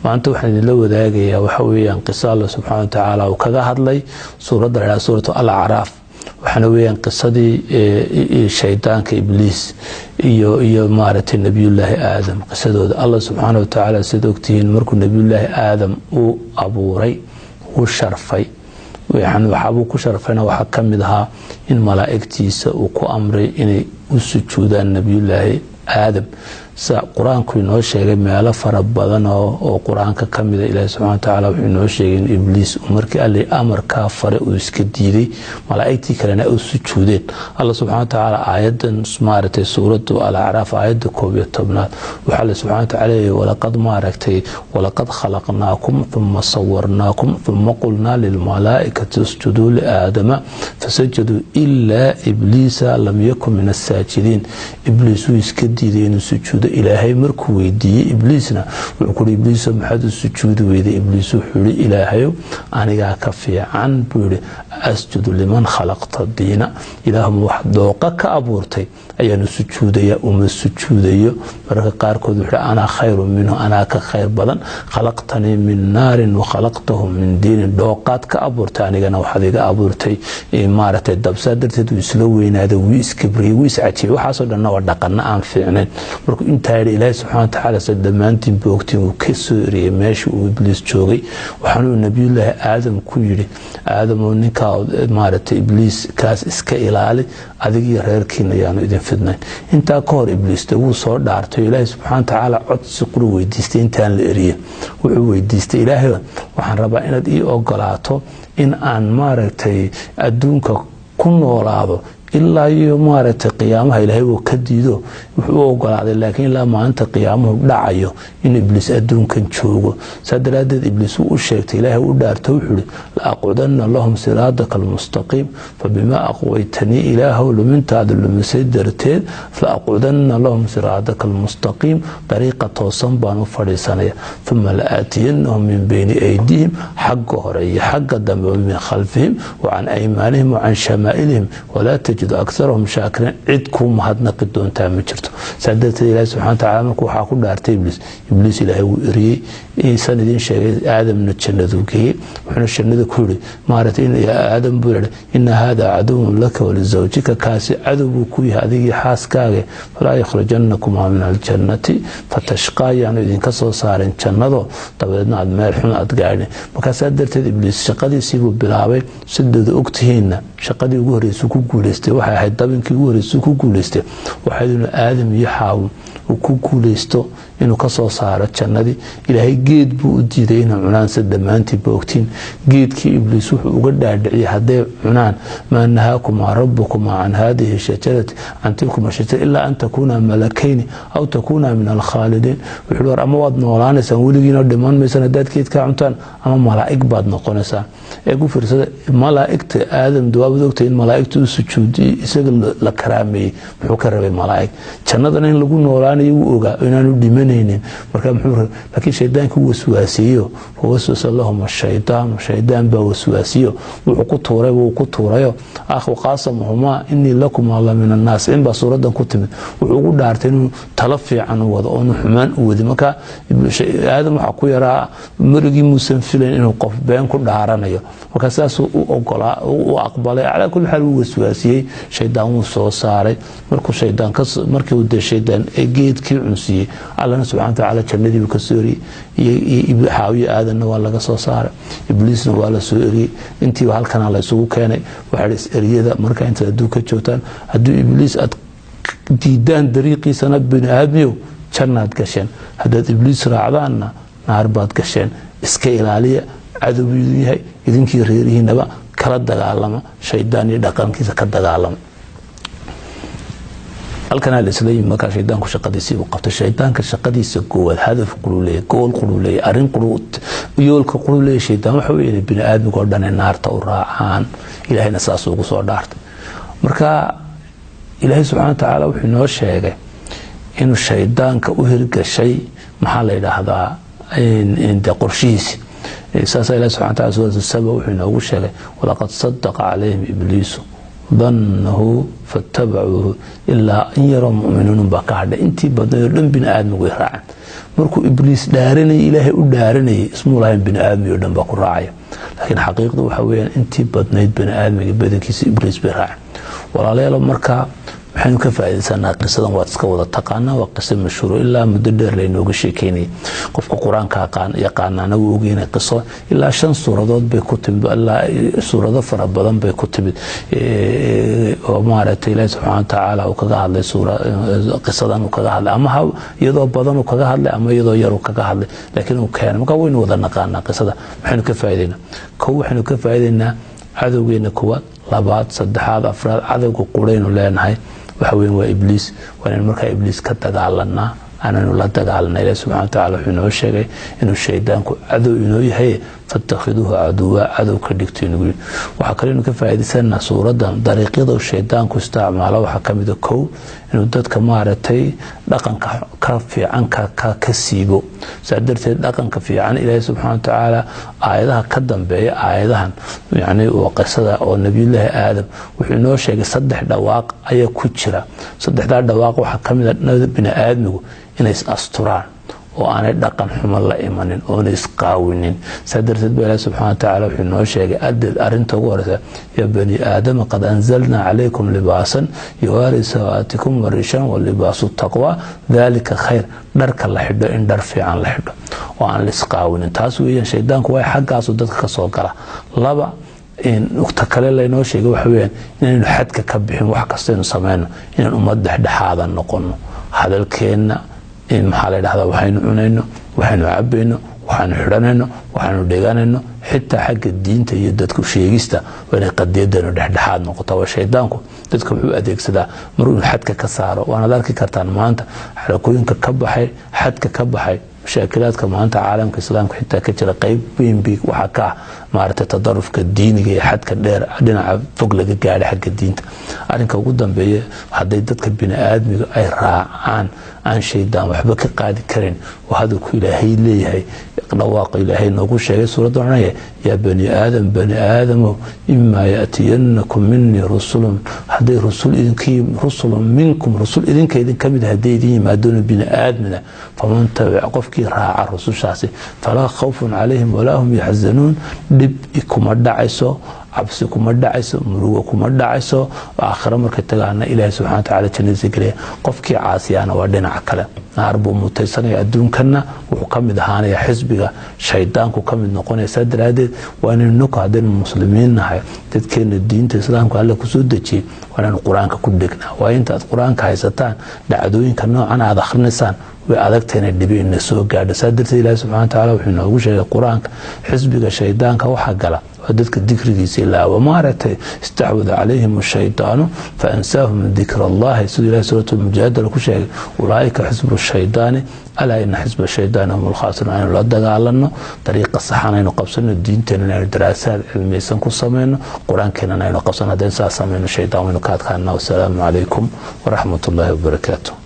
Maanta waxaan idinla wadaagayaa waxa weeyaan qiso Alla subxaana wa tacaala uu kaga hadlay suuradda la yidhaha Suuratu Al-Acraaf. Waxaana weeyaan qisadii shaydaanka Ibliis iyo maaragtay Nebiyullaahi Aadam qisadooda. Allah subxaana wa tacaala, sida ogtihiin, markuu Nebiyullaahi Aadam uu abuuray, uu sharfay. Waxaabuu ku sharfayna waxaa ka mid ahaa in malaa'igtiisa uu ku amray inay u sujuudaan Nebiyullaahi Aadam, sida Qur-aanku inoo sheegay meelo fara badan oo Qur-aanka ka mida. Ilaahi subxana wa tacaala wuxuu inoo sheegay in Ibliis markii Alle amarkaa faray uu iska diiday, malaa'igtii kalena u sujuudeen. Alla subxana wa tacaala aayadan maaragtay Suuratu Al-Acraaf aayadda 11aad waxaa Alle subxana wa tacaala leeyahy: "Walaqad maaragtay walaqad khalaqnaakum thumma sawarnaakum thumma qulnaa lilmalaa'ikati usjuduu liaadama fasajaduu ilaa ibliisa lam yakun min asaajidiin." Ibliis wuu iska diiday inuu sujuudo. Ilaahay markuu weydiiyey Ibliisna, wuxuu kuhi: "Ibliiso, maxaad u sujuudi weyday?" Ibliis wuxuu yihi: "Ilaahayow, anigaa ka fiican," buu yihi. "Asjudu liman khalaqta diina." Ilaahuma wax dooqa ka abuurtay ayaanu sujuudaya, uma sujuudayo. Mararka qaarkood wuxuu: "Anaa khayru minhu, anaa ka khayr badan. Khalaqtanii min naarin wa khalaqtahu min diinin." Dhooqaad ka abuurtay, anigana waxaad iga abuurtay maaragtay dabsaa. Darteed wuu isla weynaaday, wuu iskibriyey, wuu iscajiyey. Waxaasoo dhanna waa dhaqano aan fiicnayn. Markuu intaa yidhi, Ilaahi subxana wa tacaala, se dhammaantiin boogtiin, uu ka soo eriyey meeshii uu Ibliis joogay. Waxaanuu Nabiyullaahi Aadam ku yidhi: "Aadamow, ninkaa maaragtay Ibliis kaas iska ilaali, adigiyo reerkiina yaanu idin fidnayn." Intaa ka hor Ibliis de wuu soo dhaartay. Ilaahi subxana wa tacaala codsi quru weydiistay intaan la eriyin. Wuxuu weydiistay: "Ilaahay, waxaan rabaa inaad ii ogolaato in aan maaragtay adduunka ku noolaado ilaa iyo maaragtay qiyaamaha." Ilaahay wuu ka diido. Wuxuu u ogolaaday laakiin ilaa maalinta qiyaamuhu dhacayo in Ibliis adduunkan joogo. Saa daraaddeed Ibliis wuu u sheegtay Ilaahay, u dhaarto. Wuxuu ihi: "La aqcudanna lahum siraadaka almustaqiim fabimaa aqwaytanii." Ilaahow, lumintaada lumisay darteed, "la aqcudanna lahum siraadaka almustaqiim," dariiqa toosan baan u fadhiisanaya. "Uma la aatiyannahum min bayni aydiihim," xagga hore iyo xagga dambe, "wa min khalfihim wa can aymaanihim wa can shamaa'ilihim, walaa tajidu aktharahum shaakiriin." Cid kuu mahadnaqi doontaa ma jirto. Saa darteed Ilahi subxana wa tacala markuu waxaa ku dhaartay Ibliis, Ibliis Ilaahay wuu eriyey. Isan idiin sheegay, Aadamna jannaduu geeyey. Wuxuuna jannada ku yidhi maaragtay Aadam buu yihi: "Ina hada caduwun laka walizawjika," kaasi cadow buu ku yahay adigii xaaskaaga. "Falaa yukhrijannakumaa min aljannati fatashqaa," yaanu idinka soo saarin jannado, dabadeedna aad meel xun aad gaadhin. Markaasaa darteed Ibliis shaqadiisiibuu bilaabay. Sideeda ogtihiinna, shaqadii ugu horreysuu ku guuleystay waxay ahayd, dabinkii ugu horreysuu ku guuleystay waxayd inuu Aadam iyo Xaawo uu ku guuleysto inuu ka soo saaro jannadii. Ilaahay geed buu u diiday inay cunaan, si dhammaantii boogtiin. Geedkii Ibliis wuxuu uga dhaadhiciyay hadday cunaan: "Maa nahaakumaa rabbukumaa can haadihi shajarati, can tilkuma shajara, ilaa an takuuna malakayni aw takuuna min alkhaalidiin." Wuxuu war: "Ama waad noolaanaysaan, weligiina dhiman maysaan haddaad geedkaa cuntaan, ama malaa'ig baad noqonaysaan." Ee ku fiirsada malaa'igta. Aadam dawaabad ogtay in malaa'igta u sujuudiyey, isaga la karaameeyey. Muxuu ka rabay malaa'ig? Jannadana in lagu noolaanayo wuu ogaa, inaanu dhimanaynin. Marka muxuu rabay? Laakiin shaydaanka wuu waswaasiyeyo. Fawaswasa lahum ashaydaanu, shaydaan baa waswaasiyo. Wuxuu ku tuuray, wuu ku tuurayo. "Akhu qaasamahumaa inii lakumaa la min annaasiciin" baa suuraddan ku timid. Wuxuu ugu dhaartay inuu talo fiican u wado oonu xumaan u wadin. Marka Aadam waxaa ku yaraa marigii muusan filayn inuu qof been ku dhaaranayo. Marka sidaasuu u ogolaa, u aqbalay. Calaa kulli xaal, wuu waswaasiyey shaydaan, wuu soo saaray. Markuu shaydaan, markii uu dee shaydaan geedkii cunsiiyey, Allana subxana wa tacaala jannadii buu ka soo eriyey. Iyo Xaawiyo Aadanna waa laga soo saaray, Ibliisna waa la soo eriyey. Intiiba halkana la isugu keenay. Waxaa is eriyada marka intaad adduunka joogtaan, hadduu Ibliis aad diidaan dariiqiisana, bini aadmiyow, jannaad gasheen; haddaad Ibliis raacdaanna, naar baad gasheen. Iska ilaaliya, cadow buu idin yahay. Idinkii reerihiinaba kala dagaalama shaydaan iyo dhaqankiisa, ka dagaalama. Halkanaa la isla yimi. Markaa shaydaanku shaqadiisii uu qabtay. Shaydaanka shaqadiisa koowaad, hadaf quruu leeyahy, gool quruu leeyahy, arrin quruu, yoolka quruu leeyahy shaydaan waxa weeye inay bini aadmiga oo dhan ay naarta u raacaan. Ilaahayna saas ugu soo dhaartay. Marka Ilaahay subxana wa tacaala wuxuu inoo sheegay inuu shaydaanka u hirgashay, maxaa la yidhaahdaa, de qorshihiisi. Saasaa Ilahi subxana wa taala Suuratu Saba wuxuu inoogu sheegay: "Walaqad sadaqa calayhim ibliisu dannahu fattabacuuhu ilaa in yaroo mu'minuun baa ka hadhay." Intii badnayd oo dhan bini aadmigu way raaceen. Markuu Ibliis dhaaranayay, Ilaahay u dhaaranayay, ismuu lahayn bini aadmi oo dhan baa ku raacaya, laakiin xaqiiqdu waxa weeyaan intii badnayd bini aadmiga badankiisa Ibliis bay raacay. Walaalayaal, markaa maxaynu ka faaidaysanaa qisadan? Waad iska wada taqaanaa, waa qiso mashhuuro, ilaa muddo dheer laynooga sheekeynayay. Qofka Qur-aanka yaqaanaana wuu ogeynay qiso ilaa 5 suuradood bay ku timid, ilaa suurado fara badan bay ku timid, oo maaragtay Ilaahi subxaana wa tacaala uu kaga hadlay qisadan, uu kaga hadlay, ama iyadoo badan uu kaga hadlay ama iyadoo yar uu kaga hadlay, laakiin uu keenay. Marka waynu wada naqaanaa qisada. Maxaynu ka faa'idaynaa? Kow, waxaynu ka faa'idaynaa cadowgeena koowaad, labaad, saddexaad, afraad, cadowga quraynu leenahay waxa weyn waa Ibliis. Waa inaynu markaa Ibliis ka dagaalanaa, aanaynu la dagaalana. Ilahi subxana wa tacala wuxuu inoo sheegay inuu shaydaanku cadow inoo yahay, "Fatakhiduuhu caduwa", cadow ka dhigto inagu yidhi. Waxaa kaleynu ka faa'iidaysanaa suuraddan dariiqyada shaydaanku isticmaalo. Waxaa ka mida, kow, inuu dadka maaragtay dhaqanka ka fiican ka siibo. Saa darteed dhaqanka fiican Ilaahi subxana wa tacaala aayadaha ka dambeeya aayadahan, yani oo qisada oo Nabiyullaahi Aadam, wuxuu inoo sheegay 3 dhawaaq ayaa ku jira. Saddexdaa dhawaaq waxaa ka mid a bini aadmigu inay is asturaan oo aanay dhaqan xumo la imanin oonay isqaawinin. Saa darteed ba Ilahi subxana wa tacala wuxuu inoo sheegay adeed arrinta ugu horeysa: "Ya bani aadama, qad anzalnaa calaykum libaasan yuwaari sawaatikum warishan walibaasu taqwa dalika khayr." Dharka la xidho in dhar fiican la xidho oo aan la isqaawinin, taas weeyaan. Shaydaanku way xaggaasu dadka ka soo gala. Laba, ta kale laynoo sheegay waxa weyaan inaynu xadka ka bixin wax kastaynu sameyno, inaan ummad dhexdhexaada noqono. Hadalkeenna, maxaa la dhahdaa, waxaynu cunayno, waxaynu cabayno, waxaanu xidhanayno, waxaanu dhiganayno, xitaa xagga diinta iyo dadku sheegista, waa inay qadiyadanu dhexdhexaad noqoto. Waa shaydaanku dadka wuxuu adeegsadaa mar inuu xadka ka saaro. Waanaad arki kartaan maanta xarakooyinka ka baxay, xadka ka baxay, mashaakilaadka maanta caalamka Islaamka xitaa ka jira, qeyb weyn bi waxaa ka ah maaragtay tadarufka diiniga iyo xadka dheer, dhinaca fog laga gaadhay xagga diinta. Arrinka ugu dambeeya, hadday dadka bini aadmiga ay raacaan, aan shaydaan waxba ka qaadi karin oo hadalku Ilaahay leeyahay, dhawaaqa Ilaahay noogu sheegay suuradda odhanaya: "Yaa bani aadam, bani aadamow, imaa yaatiyanakum minii rusulun", hadday rusul idinkii, "rusulun minkum", rusul idinka idin ka mid hadday idin yimaadona, bini aadmina, "faman tabic", qofkii raaca rusushaasi, "falaa khawfun calayhim walaa hum yaxzanuun", dhib kuma dhacayso, cabsi kuma dhacayso, murugo kuma dhacayso. Aakhiro markay tagaana Ilaahay subxana wa tacala jannadiisa gelaya. Qofkii caasiyaana waa dhinaca kale, naar buu mutaysanaya, adduunkanna wuxuu ka mid ahaanaya xisbiga shaydaanku ka mid noqonaya. Saa daraaddeed waa inaynu ninku, haddaynu muslimiin nahay, dadkeena diinta Islaamka Alle kusoo dejiyey, waa inaynu Qur-aanka ku dhegnaa. Waa inta aad Qur-aanka haysataan, dhacdooyinka noocan aad akhrinaysaan, way adagta inay dhibi ina soo gaadho. Saa darteed Ilahi subxana wa tacala wuxuu inoogu sheegay Qur-aanka, xisbiga shaydaanka waxaa gala waa dadka dikrigiisa ilaawa. Maaragtay, "Istaxwada calayhim ashaydaanu fa ansaahum dikra Allahi", siduu Ilahi suurat lmujaadala ku sheegay, "Ulaaika xisbu shaydaani, alaa ina xisba shaydaani hum alkhaasiruun". Aynu la dagaalano, dariiqa saxan aynu qabsano, diinteena inaynu daraasaad cilmiyeysan ku sameyno, Qur-aankeena aynu qabsano. Haddaynu saas sameyno, shaydaan waynu ka adkaana. Wasalaamu calaykum waraxmat ullahi wabarakaatu.